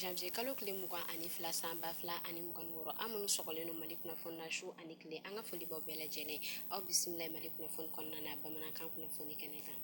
janvier kalo tile 22 san 2026. Aw minnu sɔgɔlen don Mali kunnafoni na su ani tile, an ka foli b'aw bɛɛ lajɛlen. Aw bisimila Mali kunnafoni kɔnɔna na bamanankan kunnafoni kɛnɛ kan.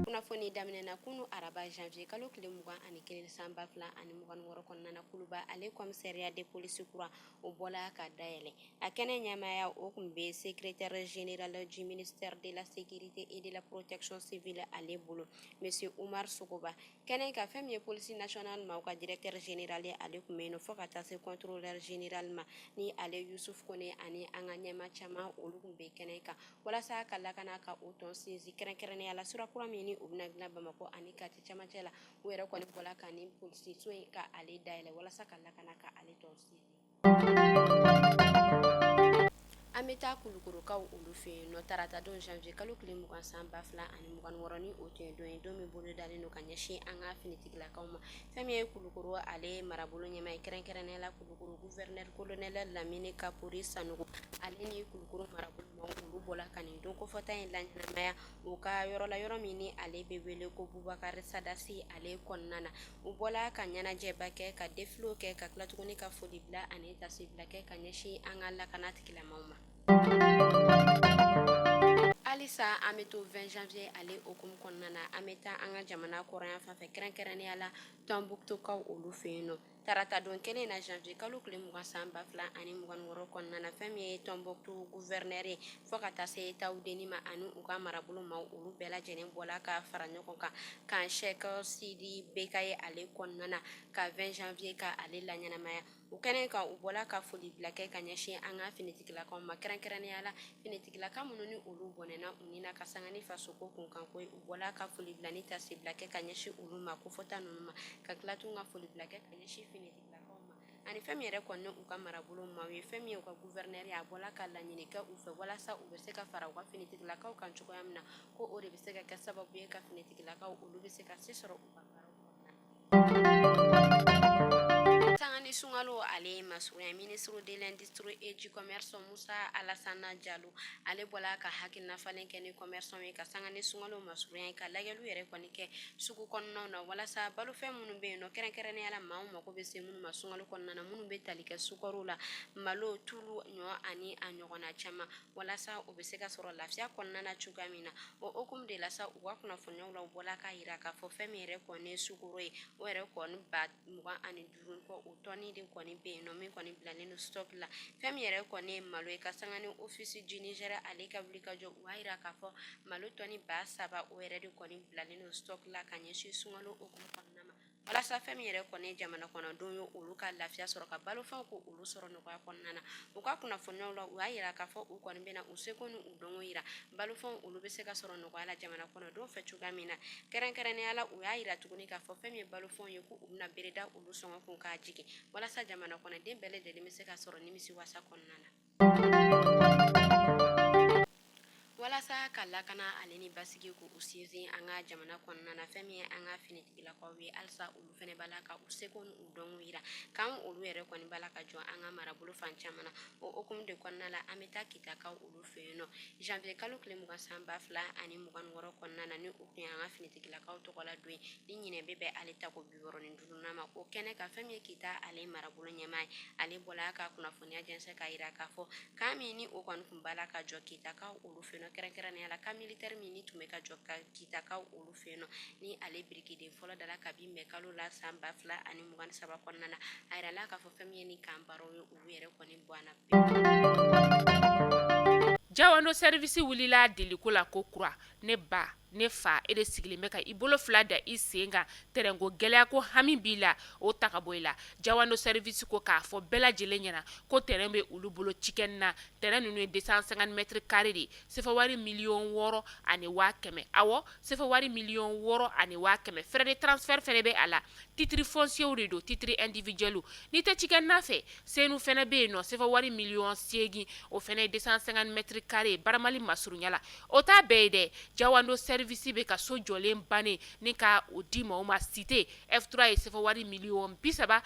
Kunnafoni daminɛna kunu araba janvier kalo tile 21 san 2026 kɔnɔna na, Kuluba ale commissariat de police kura o bɔla ka dayɛlɛ. A kɛnɛ ɲɛmaaya o tun bɛ secrétaire général du ministère de la sécurité et de la protection civile ale bolo, monsieur Umar Sogoba. Kɛnɛ kan, fɛn min ye police nationale maaw ka directeur général ye, ale tun bɛ yen nɔ, fo ka taa se contrôleur général ma ni ale Yusuf Kone, ani an ka ɲɛmaa caman, olu tun bɛ kɛnɛ kan walasa ka lakana ka o tɔn sinsin, kɛrɛnkɛrɛnnenya la sira kura min ni o bɛna dilan Bamakɔ ani Kati camancɛ la. U yɛrɛ kɔni bɔla ka nin polisiso in ka ale dayɛlɛ walasa ka lakana ka ale tɔn sinsin. An bɛ taa Kulukorokaw olu fɛ yen nɔ. Tarata don janvier kalo tile 20 san 2026, ni o tun ye don ye, don min bolodalen don ka ɲɛsin an ka finitigilakaw ma. Fɛn min ye Kulukoro ale marabolo ɲɛmaa ye, kɛrɛnkɛrɛnnenya la Kulukoro gouverneur colonel Lamini Kapori Sanogo, ale ni Kulukoro marabolo maaw, olu bɔla ka nin don kofɔta in laɲɛnamaya u ka yɔrɔ la, yɔrɔ min ni ale bɛ wele ko Bubakari Sadasi ale kɔnɔna na. U bɔla ka ɲɛnajɛba kɛ, ka défilé kɛ, ka tila tuguni ka foli bila ani tasibila kɛ ka ɲɛsin an ka lakana tigilamaw ma. Halisa an bɛ to 20 janvier ale hukumu kɔnɔna na. An bɛ taa an ka jamana kɔrɔn fan fɛ, kɛrɛnkɛrɛnnenya la Tɔnbukutukaw olu fɛ yen nɔ. Tarata don kelen na janvier kalo tile 20 san 2026 kɔnɔna na, fɛn min ye Tɔnbukutu gouverneur ye, fo ka taa se Tawudeni ma, ani u ka marabolo maaw, olu bɛɛ lajɛlen bɔla ka fara ɲɔgɔn kan kan Sɛki Sidi Bekaye ale kɔnɔna na, ka 20 janvier ka ale laɲɛnamaya. O kɛnɛ kan, u bɔla ka foli bila kɛ ka ɲɛsin an ka finitigilakaw ma, kɛrɛnkɛrɛnnenya la finitigilaka minnu ni olu bɔnɛna u ni na ka sanga ni fasoko kunkanko ye. U bɔla ka foli bila ni tasibila kɛ ka ɲɛsin olu ma kofɔta ninnu ma, ka tila tun ka foli bila kɛ ka ɲɛsin finitigilakaw ma ani fɛn min yɛrɛ kɔni u ka marabolo maaw ye. Fɛn min ye u ka gouverneur ye, a bɔla ka laɲini kɛ u fɛ walasa u bɛ se ka fara u ka finitigilakaw kan cogoya min na, ko o de bɛ se ka kɛ sababu ye ka finitigilakaw olu bɛ se ka se sɔrɔ u ka baaraw kɔnɔna na. Sanga ni sunkalo ale masurunya, ministre de l'industrie et du commerce Musa Alasana Jalo, ale bɔla ka hakilina falen kɛ ni commerçant ye ka sanga ni sunkalo masurunya, ka lajɛliw yɛrɛ kɔni kɛ sugu kɔnɔnaw na, walasa balofɛn minnu bɛ yen nɔ, kɛrɛnkɛrɛnnenya la maaw mako bɛ se minnu ma sunkalo kɔnɔna na, minnu bɛ tali kɛ sukaro la, malo, tulu, ɲɔ ani a ɲɔgɔnna caman, walasa o bɛ se ka sɔrɔ lafiya kɔnɔna na cogoya min na. O hukumu de la sa, u ka kunnafoniyaw la, u bɔla k'a jira k'a fɔ fɛn min yɛrɛ kɔni ye sukaro ye, o yɛrɛ kɔni ba 25 kɔ, o tɔni de kɔni bɛ yen nɔ min kɔni bilalen don stock la. Fɛn min yɛrɛ kɔni ye malo ye, ka sanga ni office du Niger ale ka wulikajɔ, u b'a jira k'a fɔ malo tɔni 3000, o yɛrɛ de kɔni bilalen don stock la ka ɲɛsin sunkalo hukumu kɔnɔna ma, walasa fɛn min yɛrɛ kɔni ye jamana kɔnɔdenw ye, olu ka lafiya sɔrɔ, ka balofɛnw ko olu sɔrɔ nɔgɔya kɔnɔna na. U ka kunnafoniyaw la, u y'a jira k'a fɔ u kɔni bɛna u seko ni u dɔnko jira balofɛnw olu bɛ se ka sɔrɔ nɔgɔya la jamana kɔnɔdenw fɛ cogoya min na. Kɛrɛnkɛrɛnnenya la, u y'a jira tuguni k'a fɔ fɛn min ye balofɛnw ye, ko u bɛna bere da olu sɔngɔ kun k'a jigin, walasa jamana kɔnɔden bɛɛ lajɛlen bɛ se ka sɔrɔ nimisiwasa kɔnɔna na. Walasa ka lakana ale ni basigi k'u sinsin an ka jamana kɔnɔna na, fɛn min ye an ka finitigilakaw ye, halisa olu fana b'a la ka u seko ni u dɔnko jira k'an olu yɛrɛ kɔni b'a la ka jɔ an ka marabolo fan caman na. O hukumu de kɔnɔna la, an bɛ taa Kitakaw olu fɛ yen nɔ. Janvier kalo tile 20 san 2026 kɔnɔna na, ni o tun ye an ka finitigilakaw tɔgɔla don ye, ni ɲinɛ bɛ bɛn ale tako 65nan ma, o kɛnɛ kan, fɛn min ye Kita ale marabolo ɲɛmaa ye, ale bɔla ka kunnafoniya jɛnsɛn k'a jira k'a fɔ camp min ni o kɔni tun b'a la ka jɔ Kitakaw olu fɛ yen nɔ, kɛrɛnkɛrɛnnenya la camp militaire min ni tun bɛ ka jɔ Kitakaw olu fɛ yen nɔ, ni ale birikiden fɔlɔ dala kabi mɛ kalo la san 2023 kɔnɔna na, a yirala k'a fɔ fɛn min ye ni camp baaraw ye, olu yɛrɛ kɔni banna. Jawando service wulila deliko la ko kura. Ne ba, ne fa, e de sigilen bɛ ka i bolo fila da i sen kan, tɛrɛnko gɛlɛya ko hami b'i la, o ta ka bɔ i la. Jawando service ko k'a fɔ bɛɛ lajɛlen ɲɛna ko tɛrɛn bɛ olu bolo cikɛni na. Tɛrɛn ninnu ye 250 mètres carrés de ye, sefa wari 6 100 000. Awɔ, sefa wari 6 100 000. Frais de transfert fɛnɛ bɛ a la. Titre foncier de don, titre individuel. N'i tɛ cikɛnina fɛ, Senu fɛnɛ bɛ yen nɔ, sefa wari 8 miliyɔn, o fɛnɛ ye 250 mètres carrés ye, Baramali masurunya la. O t'a bɛɛ ye dɛ. Jawando service service bɛ ka so jɔlen bannen ni ka o di maaw ma. Cité F3 ye sefa wari miliyɔn 35.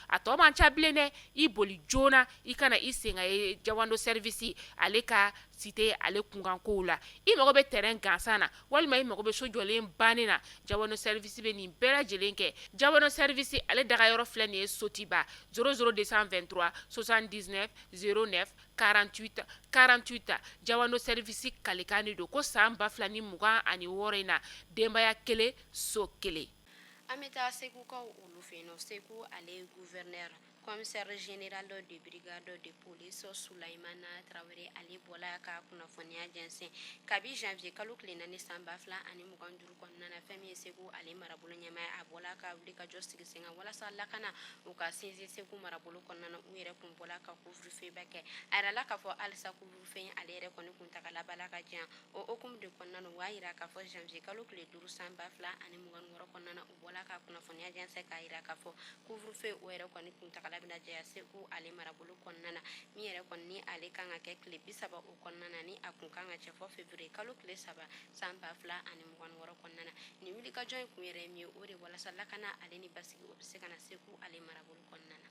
A tɔ man ca bilen dɛ. I boli joona, i kana i sen ka ye Jawando service ale ka cité ale kunkankow la. I mago bɛ terrain gansan na walima i mago bɛ so jɔlen bannen na, Jawando service bɛ nin bɛɛ lajɛlen kɛ. Jawando service ale dagayɔrɔ filɛ nin ye Sotiba, 00 223 79 09 48 48. Jawando service kalikan de don ko san 2026 in na, denbaya kelen, so kelen. An bɛ taa Segukaw olu fɛ yen nɔ. Segu ale gouverneur, commissaire général de brigade de police Sulaimana Tarawele, ale bɔla ka kunnafoniya jɛnsɛn kabi janvier kalo tile 4 san 2025 kɔnɔna na. Fɛn min ye Segu ale marabolo ɲɛmaa, a bɔla ka wuli ka jɔ sigi sen kan walasa lakana u ka sinsin Segu marabolo kɔnɔna na. U yɛrɛ kun bɔla ka couvre-feu ba kɛ. A yirala k'a fɔ halisa couvre-feu ale yɛrɛ kɔni kuntagala b'a la ka janya. O hukumu de kɔnɔna na, u y'a yira k'a fɔ janvier kalo tile 5 san 2026 kɔnɔna na, u bɔla ka kunnafoniya jɛnsɛn k'a yira k'a fɔ couvre-feu o yɛrɛ kɔni kuntagala bɛna janya Segu ale marabolo kɔnɔna na. Min yɛrɛ kɔni ni ale kan ka kɛ tile 30 o kɔnɔna na, ni a kun kan ka cɛ fɔ février kalo tile 3 san 2026 kɔnɔna na. Nin wulikajɔ in kun yɛrɛ ye min ye, o de walasa lakana ale ni basigi o bɛ se ka na Segu ale marabolo kɔnɔna na.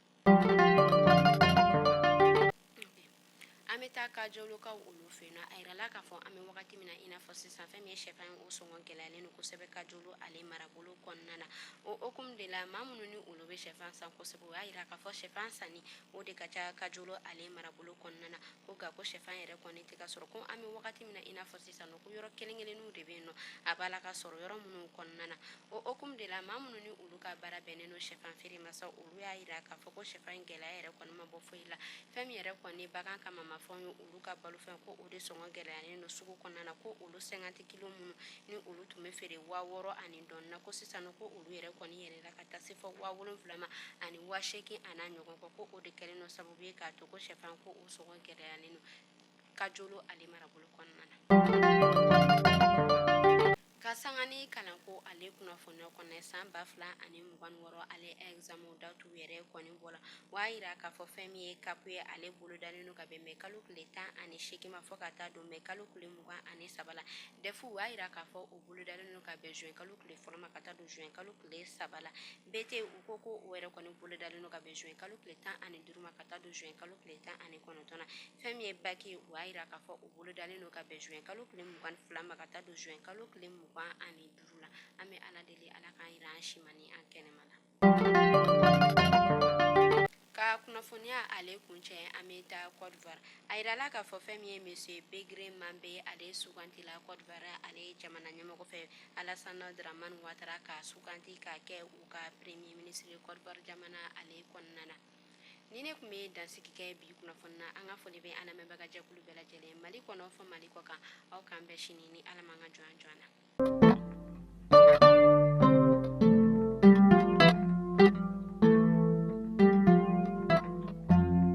An bɛ taa Kajolokaw olu fɛ yen nɔ. A yirala k'a fɔ an bɛ wagati min na i n'a fɔ sisan, fɛn min ye sɛfan ye, o sɔngɔ gɛlɛyalen don kosɛbɛ Kajolo ale marabolo kɔnɔna na. O hukumu de la, maa minnu ni olu bɛ sɛfan san kosɛbɛ, o y'a yira k'a fɔ sɛfan sanni o de ka ca Kajolo ale marabolo kɔnɔna na. Ko nka ko sɛfan yɛrɛ kɔni tɛ ka sɔrɔ, ko an bɛ wagati min na i n'a fɔ sisan nɔ, ko yɔrɔ kelen kelenninw de bɛ yen nɔ a b'a la ka sɔrɔ yɔrɔ minnu kɔnɔna na. O hukumu de la, maa minnu ni olu ka baara bɛnnen don sɛfan feere ma sa, olu y'a yira k'a fɔ ko sɛfan gɛlɛya yɛrɛ kɔni ma bɔ foyi la. Fɛn min yɛrɛ kɔni bagan ka mamafɛnw ye, olu ka balofɛn, ko o de sɔngɔ gɛlɛyalen don sugu kɔnɔna na. Ko olu 50 kilo minnu ni olu tun bɛ feere 6000 ani dɔɔnin na, ko sisan ko olu yɛrɛ kɔni yɛlɛla ka taa se fɔ 7000 ma ani 8000 a n'a ɲɔgɔn kɔ. Ko o de kɛlen don sababu ye k'a to ko sɛfan ko o sɔngɔ gɛlɛyalen don Kajolo ale marabolo kɔnɔna na. Ka sanga ni kalanko ale kunnafoniya kɔnɔ, san 2026 ale examen date yɛrɛ kɔni bɔra. O y'a yira k'a fɔ fɛn min ye CAP ye, ale bolodalen don ka bɛn mai kalo tile 18 ma fo ka taa don mai kalo tile 23 la. DEF, o y'a yira k'a fɔ o bolodalen don ka bɛn juin kalo tile 1 ma ka taa don juin kalo tile 3 la. BT, u ko ko o yɛrɛ kɔni bolodalen don ka bɛn juin kalo tile 15 ma ka taa don juin kalo tile 19 na. Fɛn min ye bac ye, o y'a yira k'a fɔ o bolodalen don ka bɛn juin kalo tile 22 ma ka taa don juin kalo tile 25 la. An bɛ Ala deli, Ala k'an yira an si ma ni an kɛnɛma la. Ka kunnafoniya ale kuncɛ, an bɛ taa Côte d'Ivoire. A yirala k'a fɔ fɛn min ye monsieur Begré Mambe, ale sugantila Côte d'Ivoire ale jamana ɲɛmɔgɔ fɛ, Alassane Dramane Ouattara ka suganti ka kɛ u ka premier ministre Côte d'Ivoire jamana ale kɔnɔna na. Ni ne tun bɛ dansigi kɛ bi kunnafoni na. An ka foli bɛ an lamɛnbaga jɛkulu bɛɛ lajɛlen, Mali kɔnɔ fɔ Mali kɔ kan. Aw k'an bɛn sini ni Ala m'an ka jɔn jɔn na.